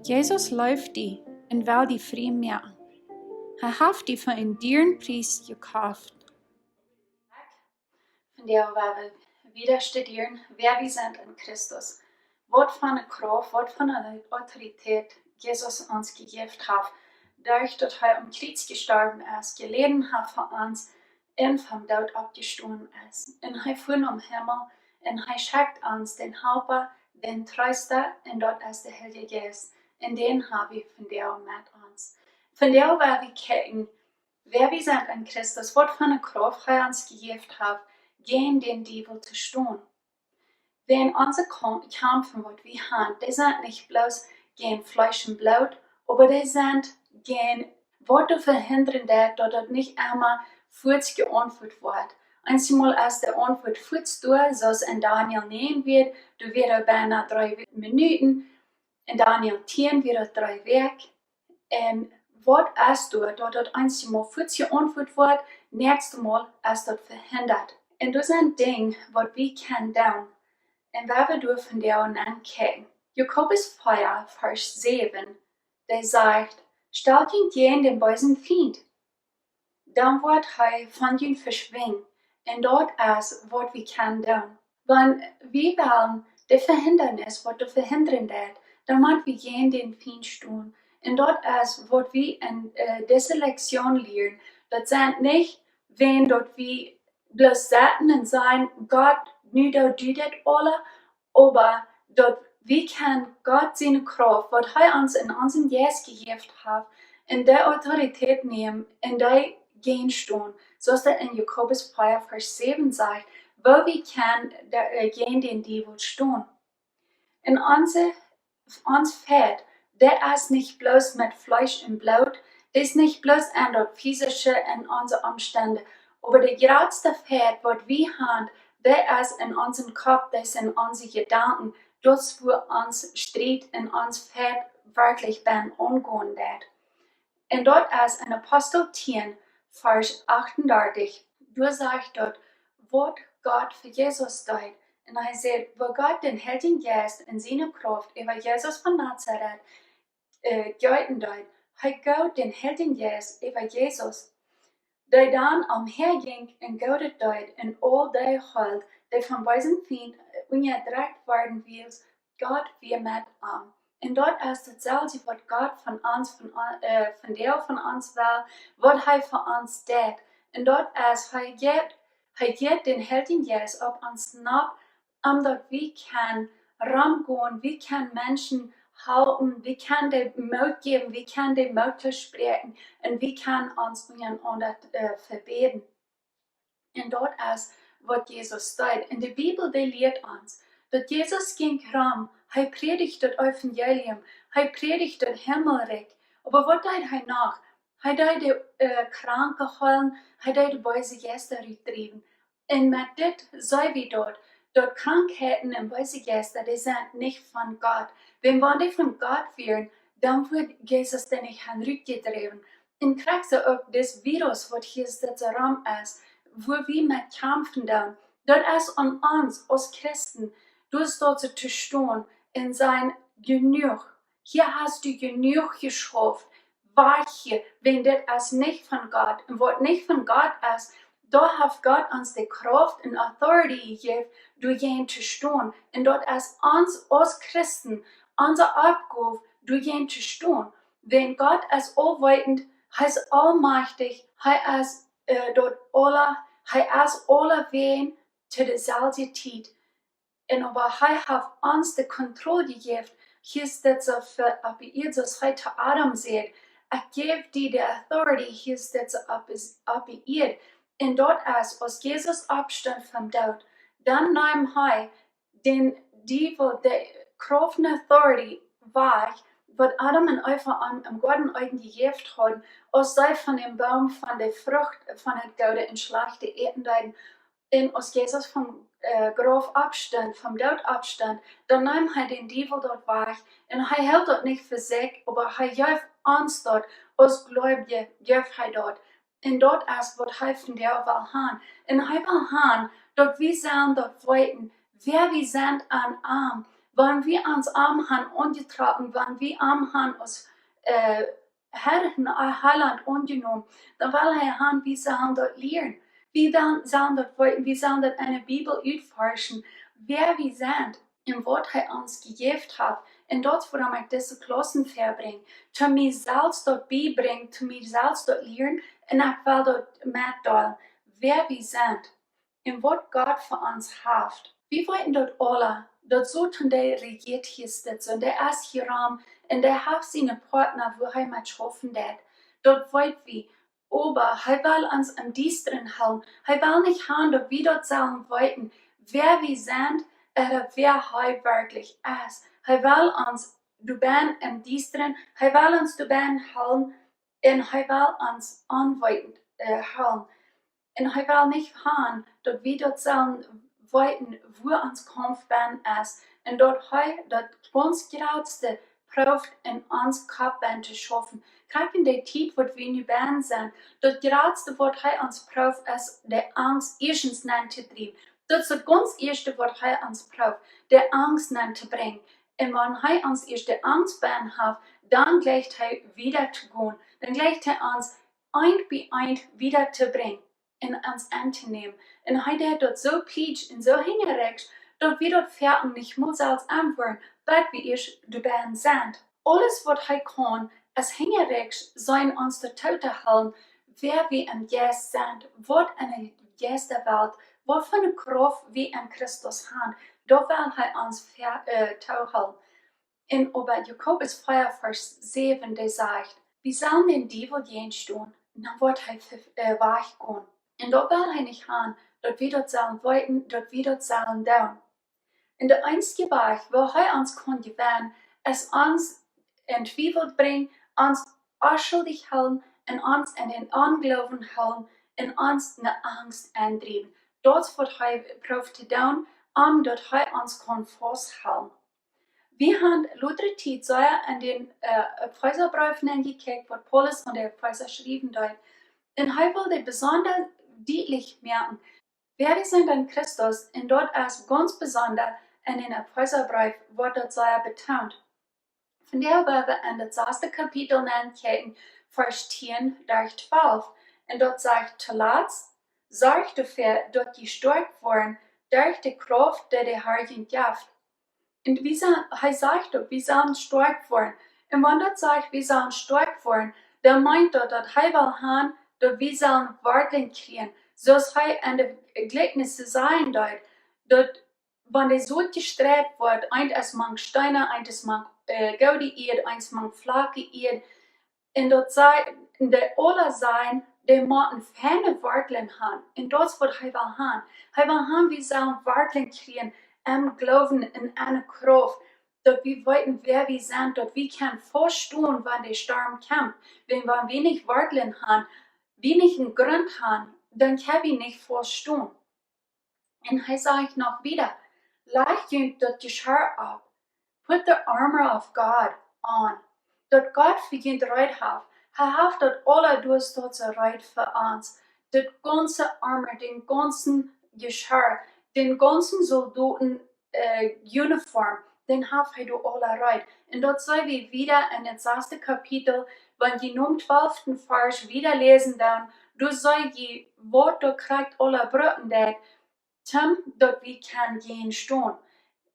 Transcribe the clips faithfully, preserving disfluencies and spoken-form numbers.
Jesus leeft die un well die frie moaken. Hee haft die fa een dieren Pries jekoft. Vondoag woa wie wieda studieren, wäa wie sent en Christus. Waut fa eene Krauft, waut fa eene Autoritäet Jesus ons jejäft haft, derch daut hee aum Kjriez jestorwen es, jeläden haft fa ons un vom Doot oppjestonen es. Un hee fua nom Himmel un hee schekjt ons dän Halpa, dän Treesta, un daut es de Heilje Jeist. Un dän ha wie vondoag met ons. Vondoag woa wie kjikjen, wäa wie sent en Christus, waut fa eene Krauft hee ons jejäft haft, jäajen dän Diewel to stonen. Wäajen onse Ka-, Kjamfen, waut wie han, dee sent nich bloos jäajen Fleesch un Bloot, oba dee sent jäajen waut to vehindren, daut, daut daut nich emma fuaz jeauntwuat woat. Eenjemol es de Auntwuat fuaz doa, soo aus en Daniel näajen wia, doa wia et beena dree Minuten, en Daniel tieen wia et dree Wäakj. Un waut es doa, daut daut eenjemol fuaz jeauntwuat woat, näakjstemol es daut vehindat. Un daut sent Dinja, waut wie kjennen doonen. Un woa wie doa vondoag no kjikjen. Jakobus vea, Varsch säwen, dee sajcht: "Stalt junt jäajen dän beesen Fient, dan woat hee von junt veschwinjen." Un daut es waut wie kjennen doonen. Wan wie wellen de Vehindanis, waut to vehindren deit, dan motten wie jäajen dän Fient stonen. Un daut es waut wie en, äh, dise Lektion lieren. Daut sent nich, wan daut wie bloos sitten un sajen: "Gott, nu doo du dit aules." Oba daut wie kjennen Gott siene Krauft, waut hee ons en onsen Jeist jejäft haft, un de Autoritäet nämen un doajäajen stonen, soo aus daut en Jakobus vea, Varsch säwen sajcht, woo wie kjennen doa, äh, jäajen dän Diewel stonen. Un onse, ons Feit, dee es nich bloos met Fleesch un Bloot, dee es nich bloos aun daut Fisische un onse Omstend, oba de jratste Feit, waut wie han, dee es en onsen Kopp, dee es en onse Jedanken, daut es wua ons Striet un ons Feit werkjlich bennen aungonen deit. Un daut es en Apostel tieen, Varsch achtundartich. Doa sajcht daut, waut Gott fa Jesus deed. Un hee sajcht, woo Gott dän Heiljen Jeist en siene Krauft äwa Jesus von Nazaret, äh, jeeten deed. Hee jeef dän Heiljen Jeist äwa Jesus, dee dan omhäa jinkj un Goodet deed un aul dee heeld, dee vom beesen Fient, äh, unjadrekjt worden, wiels Gott wia met am. Un daut es daut selwje waut Gott von ons, von, äh, von Deel von ons well, waut hee fa ons deit. Un daut es, hee jeft, hee jeft dän Heiljen Jeist opp ons nopp, om daut wie kjennen romgonen, wie kjennen Menschen halpen, wie kjennen dee Moot jäwen, wie kjennen dee Moot toospräakjen un wie kjennen ons unjarenaunda, äh, vebäden. Un daut es waut Jesus deed. Un de Bibel, dee lieet ons, daut Jesus jinkj rom, hee prädicht daut Evangelium, hee prädicht daut Himmelrikj. Oba waut deed hee noch? Hee deed de, äh, Kranke heelen, hee deed de beese Jeista rutdriewen. Un met dit saj wie daut, daut Krankheiten un beese Jeista, dee sent nich von Gott. Wan, wan dee von Gott wieren, dan wudd Jesus dee nich han rutjedräwen. Un krakjt soo uk dis Virus, waut hia soo rom es, wua wie met kjamfen doonen, daut es aun ons aus Christen, doa soo to stonen un sajen: "Jenuach, hia hast du jenuach jeschauft, wajch hia, wan dit es nich von Gott." Un waut nich von Gott es, doa haft Gott ons de Krauft un authority jejäft, doajäajen to stonen. Un daut es ons aus Christen, onse Oppgow, doajäajen to stonen. Wan Gott es aulweetend, hee es aulmajchtich, hee es, äh, daut aula, hee es aulawäajen to deselwje Tiet. Un oba hee haft ons de Kontroll jejäft, hia es dit soo fa oppe Ieed, soo aus hee to Adam säd: "Ekj jäw die de authority, hia es dit soo oppe, oppe Ieed." Un daut es, aus Jesus oppstunt vom Doot, dan neem hee dän Diewel de Krauft un authority wajch, waut Adam un Eva aun em Goaden Eden jejäft hauden, aus see von dän Boom von de Frucht von daut Goode un Schlajchte äten deeden. Un aus Jesus vom, äh, Grauf oppstunt, vom Doot oppstunt, dan neem hee dän Diewel daut wajch. Un hee hilt daut nich fa sikj, oba hee jeef ons daut, aus Gleubje jeef hee daut. Un daut es waut hee von ons well han. Un hee well han, daut wie sellen daut weeten, wäa wie sent aun am. Wan wie ons am han aunjetrocken, wan wie am han aus äh, Herr un Heiland aunjenomen, dan well hee han, wie sellen daut lieren. Wie dan sellen daut weeten, wie sellen daut enne Bibel utforschen, wäa wie sent un waut hee ons jejäft haft. Un daut es wuarom ekj dise Klaussen verbrinj. Toom mie selfst daut biebrinjen, toom mie selfst daut lieren. Un ekj well daut metdeelen, wäa wie sent un waut Gott fa ons haft. Wie weeten daut aula, daut Soton, dee rejieet hia, sent, un dee es hia rom, un dee haft siene Partner, wua hee met schaufen deit. Daut weet wie. Oba hee well ons em Diestren hoolen. Hee well nich han, daut wie daut sellen weeten, wäa wie sent, ooda wäa hee werkjlich es. Hee well ons doabennen em Diestren, hee well ons doabennen hoolen, un hee well ons onweetend äh, hoolen. Un hee well nich han, daut wie daut sellen weeten, wua ons Kaumf bennen es. Un daut hee daut gaunz jratste prooft en ons Kopp bennen to schaufen. Krakjt en dee Tiet, waut wie nu bennen sent, daut jratste, waut hee ons prooft, es de Angst ieeschtens nenn to driewen. Daut es daut gaunz ieeschte, waut hee ons prooft, de Angst nenn to brinjen. Un wan hee ons ieescht de Angst bennen haft, dan jleicht hee wieda to gonen. Dan jleicht hee ons eent bie eent wieda to brinjen un ons auntonämen. Un hee deit daut soo plietsch un soo hinjarekjs, daut wie daut foaken nich mol selfst enwoaren, bat wie ieescht doabennen sent. Aules, waut hee kaun, es hinjarekjs sennen, ons doatoo to hoolen, wäa wie em Jeist sent, waut enne Jeistawelt, waut fa eene Krauft wie en Christus han, daut well hee ons ver-, äh, toohoolen. Un oba Jakobus vea, Varsch säwen, dee sajcht, wie sellen dän Diewel jäajenstonen, dan woat hee ver-, äh, wajchgonen. Un daut well hee nich han, daut wie daut sellen weeten, daut wie daut sellen doonen. Un de eensje Wajch, woo hee ons kaun jewennen, es ons en Twiewel brinjen, ons onschuldich hoolen un ons en dän Onjloowen hoolen un ons ne Angst endriewen. Daut es, waut hee prooft to doonen, om daut hee ons kaun fausthoolen. Wie han latste Tiet sea en dän äh, Efeesabreef nenjekjikjt, waut Paulus aun de Efeesa schriewen deed. Un hee well daut besonda dietlich moaken, wäa wie sent en Christus, un daut es gaunz besonda en dän Efeesabreef, woat daut sea betont. Vondoag woa wie en daut sasde Kapitel nenkjikjen, Varsch tieen derch twalf. Un daut sajcht: Tolatst, sorcht doafäa, daut jie stoakj woaren derch de Krauft, dee de Herr junt jeft. Un wie sent, hee sajcht uk, wie sellen stoakj woaren. Un wan daut sajcht, wie sellen stoakj woaren, dan meent daut, daut hee well han, daut wie sellen Wartlen kjrieen. Soo aus hee en de Jlikjnisse sajen deed, daut wan de Sot jestreit woat, eent es mank Steena, eent es mank äh, goode Ieed, eent es mank flake Ieed. Un daut sajcht, un dee aula sajen, dee motten feine Wartlen han. Un daut es, waut hee well han. Hee well han, wie sellen Wartlen kjrieen em Gloowen un enne Krauft, daut wie weeten, wäa wie sent, daut wie kjennen fauststonen, wan de Storm kjemt. Wan, wan wie nich Wartlen han, wie nich een Grunt han, dan kjenn wie nich fauststonen. Un hee sajcht noch wieda: Lajcht junt daut Jeschirr opp, put the armor of God on, daut Gott fa junt reed haft. Hee haft daut aula doa, daut es reed fa ons. Daut gaunze Armor, dän gaunzen Jeschirr, dän gaunzen Soldoten äh, Uniform, dän haft hee doa aula reed. Un daut see wie wieda en daut sasde Kapitel, wan jie nom twalften Varsch wieda läsen, dan, doa see jie, waut doa krakjt aula brucken deit, toom daut wie kjennen jäajenstonen.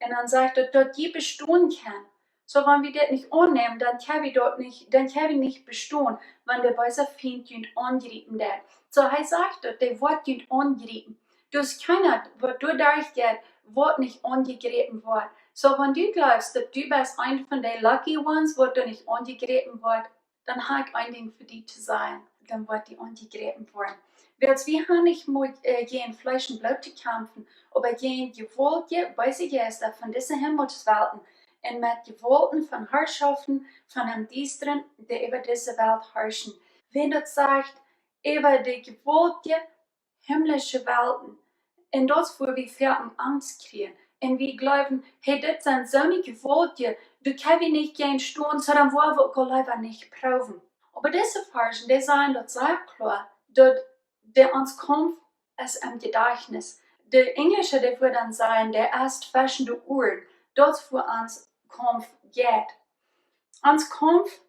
Un dan sajcht daut, daut jie bestonen kjennen. Soo, wan wie dit nich aunnämen, dan kjenn wie daut nich, dan kjenn wie nich bestonen, wan de beese Fient junt aunjriepen deit. Soo, hee sajcht daut, dee woat junt aunjriepen. Dus kjeena, waut doa derchjeit, woat nich aunjegräpen woaren. Soo, wan du jleefst, daut du best eent von de lucky ones, waut doa nich aunjegräpen woat, dan hab ekj een Dinkj fa die to sajen: Dan woat die aunjegräpen woaren. Wiels wie han nich met äh, jäajen Fleesch un Bloot to kjamfen, oba jäajen jewaultje, beese Jeista von dise Himmelswelten un met Jewaulten von Harschoften von däm Diestren, dee äwa dise Welt harschen. Wan daut sajcht, äwa de jewaultje himmlische Welten. Un daut es, wua wie foaken Angst kjrieen. Un wie jleewen, hey, dit sent soone Jewaultje, doa kjenn wie nich jäajen stonen, soo dan woa wie uk aul leewa nich proowen. Oba dise Varschen, dee sajen daut sea kloa, daut de, ons Kaumf es em Jedajchtnis. De Enjlische, dee wudden dan sajen, dee es tweschen de Uaren. Daut es wua ons Kaumf jeit. Ons Kaumf,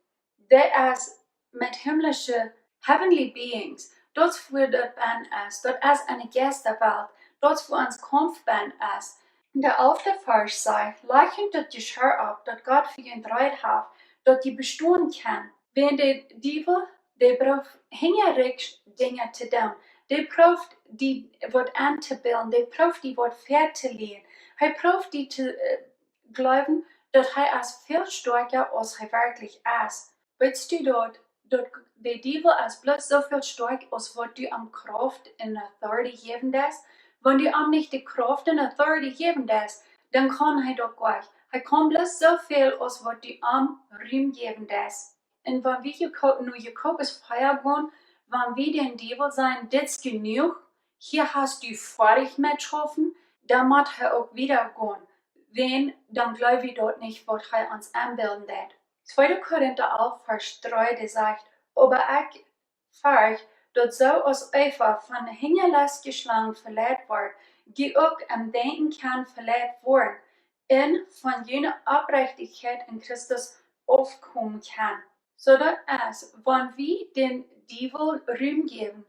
daut es met himmlische, heavenly beings. Daut es wua daut bennen es. Daut es enne Jeistawelt. Daut es wua ons Kaumf bennen es. De alfte Varsch sajcht: Lajcht daut Jeschia opp, daut Gott fa junt jereet haft, daut jie bestonen kjennen. Wan de Diewel, dee prooft hinjarikj Dinja to doonen. Dee prooft die waut entobillen. Dee prooft die waut väatolieren. Hee prooft die to, äh, jleewen, daut hee es väl stoakja aus hee werkjlich es. Weetst du daut, daut de Diewel es bloos soo väl stoakja aus waut du am Krauft un authority jäwen deist? Wan du am nich de Krauft un authority jäwen deist, dan kaun hee daut nich. Hee kaun bloos soo väl aus waut du am Rum jäwen deist. Un wan wie Jako-, no Jakobus vea gonen, wan wie dän Diewel sajen: Dit es jenuach, hia hast du foadich met schaufen, dan mott hee uk wieda gonen. Wan, dan jleew wie daut nich, waut hee ons enbilden deit. Tweede Korinta alf, Varsch dree, dee sajcht: Oba ekj fercht, daut soo aus Eva von hinjalestje Schlang veleit wort, jie uk em Denkjen kjennen veleit woaren un von june Oprechtichkjeit en Christus aufkomen kjennen. Soo daut es, wan wie dän Diewel Rum jäwen,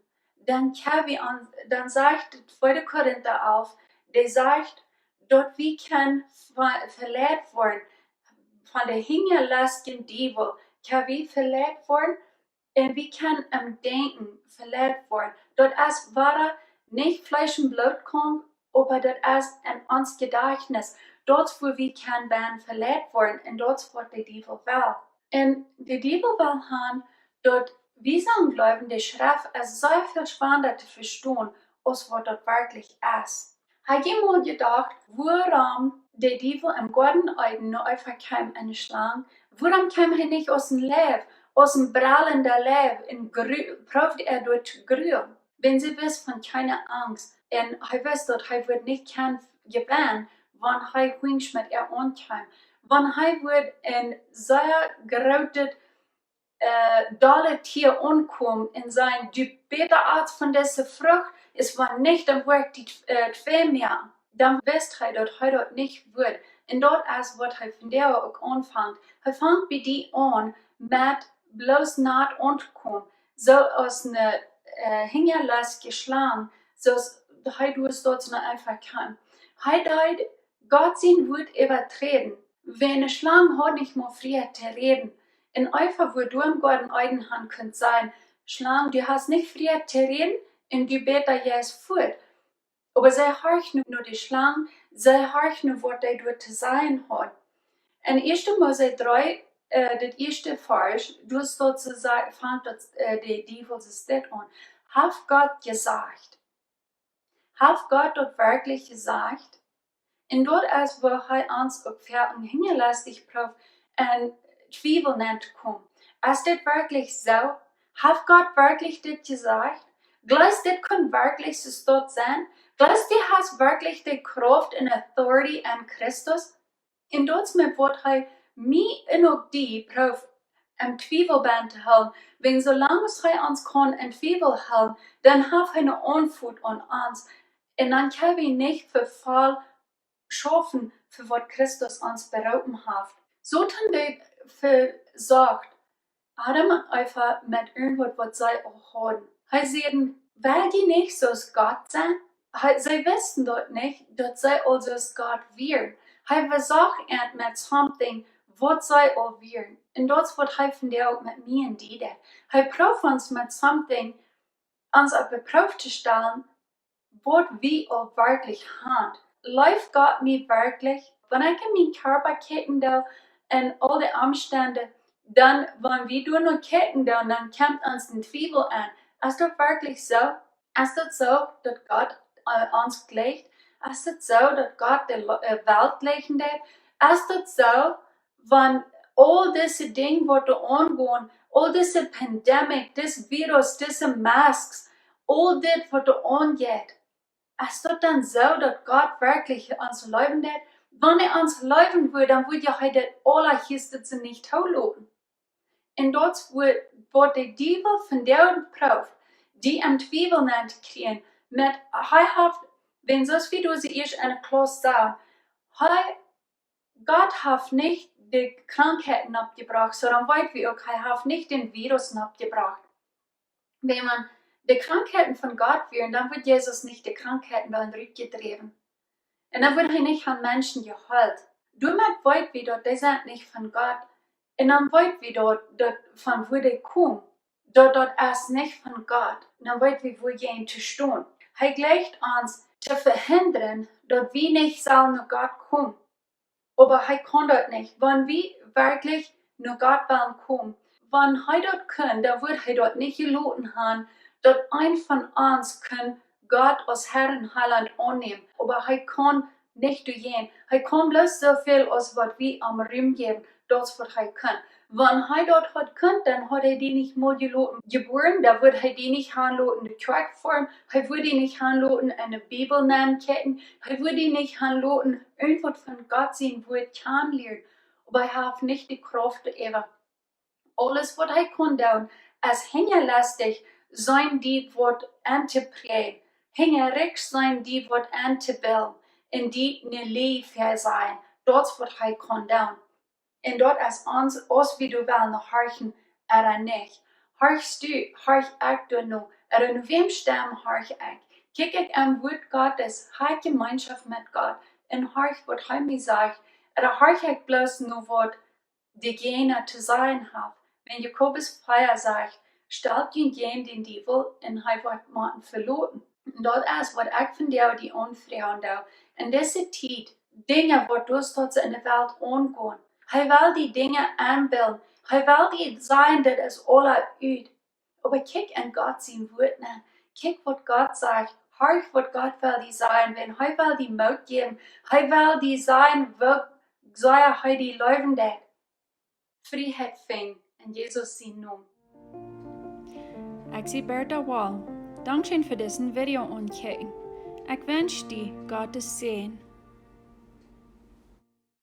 dan kjenn wie aun, dan sajcht de tweede Korinta alf, dee sajcht, daut wie kjennen ve-, veleit woaren von de hinjalestje Diewel, kjenn wie veleit woaren un wie kjennen em Denkjen veleit woaren. Daut es wada nich Fleesch un Bloot Kaumf, oba daut es en ons Jedajchtnis. Daut es wua wie kjennen bennen veleit woaren un daut es waut de Diewel well. Un de Diewel well han, daut wie sellen jleewen, de Schreft es soo väl schwanda to vestonen aus waut daut werkjlich es. Hast du mol jedocht, wuarom de Diewel em Goaden Eden no Eva kjeem, enne Schlang? Wuarom kjeem hee nich aus een Leew, aus een brellenda Leew, un gru-, proowd äa doa to grulen? Wan see wist von kjeene Angst. Un hee wist, daut hee wudd nich kjennen jewennen, wan hee huach met äa aunkjeem. Wan hee wudd een sea grootet, äh, dollet Tia aunkomen un sajen: Du bäta ät von dise Frucht, es wan nich, dan woa ekj die, äh, twei moaken. Dan wist hee, daut hee daut nich wudd. Un daut es waut hee vondoag uk aunfangt. Hee fangt bie die aun met bloos naut auntokomen. Soo aus eene, äh, hinjalestje Schlang, soo aus hee doa steit, soo eefach kaun. Hee deed Gott sien Wuat äwaträden. Wan eene Schlang haud nich mol Frieheit to räden. Un Eva wudd doa em Goaden Eden han kunt sajen: Schlang, du hast nich Frieheit to räden, un du bäta jeist fuat. Oba see horcht nu no de Schlang, see horcht nu waut dee doa to sajen haud. En Ieeschte Mose dree, äh, daut ieeschte Varsch, doa steit soo, sa-, fangt daut, äh, de Diewel soo dit aun: Haft Gott jesajcht? Haft Gott daut werkjlich jesajcht? Un daut es wua hee ons uk väl hinjalestich proowt en Twiewel nenn to komen. Es dit werkjlich soo? Haft Gott werkjlich dit jesajcht? Jleefst dit kunn werkjlich soo staut sennen? Jleefst du hast werkjlich de Krauft un authority en Christus? Un daut es met waut hee mie un uk die proowt em Twiewel bennen to hoolen. Wan soo lang aus hee ons kaun em Twiewel hoolen, dan haft hee eene Auntwuat aun ons. Un dan kjenn wie nich fa voll schaufen fa waut Christus ons beroopen haft. Soton dee vesocht Adam un Eva met irjentwaut, waut see aul hauden. Hee säd: Well jie nich soo aus Gott sennen? Hee, see wisten daut nich, daut see aul soo aus Gott wieren. Hee vesocht an met something, waut see aul wieren. Un daut es waut hee vondoag uk met mie un die deit. Hee proowt ons met something, ons opp de Proow to stalen, waut wie aul werkjlich han. Leeft Gott mie werkjlich? Wan ekj en mienen Kjarpa kjikjen doo un aul de Omstend, dan, wan wie doa no kjikjen doonen, dan kjemt ons een Twiewel aun. Es daut werkjlich soo? Es daut soo, daut Gott, äh, ons jleicht? Es daut soo, daut Gott de Lo-, äh, Welt jleichen deit? Es daut soo, wan aul dise Dinja, waut doa aungonen, aul dise Pandemic, dis Virus, dise Masks, aul dit, waut doa aunjeit, es daut dan soo, daut Gott werkjlich ons leewen deit? Wan hee ons leewen wudd, dan wudd hee dit aula hia soo nich toloten. Un daut es waut, waut de Diewel vondoag proowt, die em Twiewel nenn to kjrieen. Met, hee haft, wan soo aus wie doa ieescht enne Klauss sajen, hee Gott haft nich de Krankheiten oppjebrocht, soo dan weet wie uk, hee haft nich dän Virus oppjebrocht. Wan de Krankheiten von Gott wieren, dan wudd Jesus nich de Krankheiten wellen rutjedräwen. Un dan wudd hee nich aun Menschen jeheelt. Doamet weet wie, daut dee sent nich von Gott. Un dan weet wie daut, daut von wua dee komen, daut daut es nich von Gott. Dan weet wie, wua jäajen to stonen. Hee jleicht ons to vehindren, daut wie nich sellen no Gott komen. Oba hee kaun daut nich. Wan wie werkjlich no Gott wellen komen, wan hee daut kunn, dan wudd hee daut nich jeloten han, daut een von ons kunn Gott aus Herr un Heilaunt aunnämen. Oba hee kaun nich doajäajen. Hee kaun bloos soo väl aus waut wie am Rum jäwen, daut es waut hee kunn. Wan hee daut haud kunt, dan haud hee die nich mol jeloten jebuaren, dan wudd hee die nich han loten de Kjoakj formen, hee wudd die nich han loten enne Bibel nenkjikjen, hee wudd die nich han loten irjentwaut von Gott sien Wuat kjanen lieren. Oba hee haft nich de Krauft doaräwa. Aules waut hee kaun doonen, es hinjalestich sennen, die waut auntoprieejen, hinjarikjst sennen, die waut auntobillen, un die ne Läajen väasajen. Daut es waut hee kaun doonen. Un daut es ons, aus wie doa wellen horchen ooda nich. Horchst du, horch ekj doa no, ooda no wäms Stemm horch ekj? Kjikj ekj em Wuat Gottes, ha ekj Jemeenschoft met Gott un horch waut hee mie sajcht, ooda horch ekj bloos no waut de Jäajna to sajen haft? Wan Jakobus vea sajcht: Stalt junt jäajen dän Diewel un hee woat motten veloten. Un daut es waut ekj von die, die aunfroagen doo. En dise Tiet, Dinja waut doa soo en de Welt aungonen, hee well die Dinja enbillen, hee well die sajen, daut es aula ut. Oba kjikj en Gott sien Wuat nenn. Kjikj waut Gott sajcht. Horch waut Gott well die sajen. Wan hee well die Moot jäwen, hee well die sajen, woo sea hee die leewen deit. Frieheit finjen en Jesus sien Nomen. Ekj sie Bertha Wall. Dankscheen fa disen Video aunkjikjen. Ekj wensch die Gottes Säajen.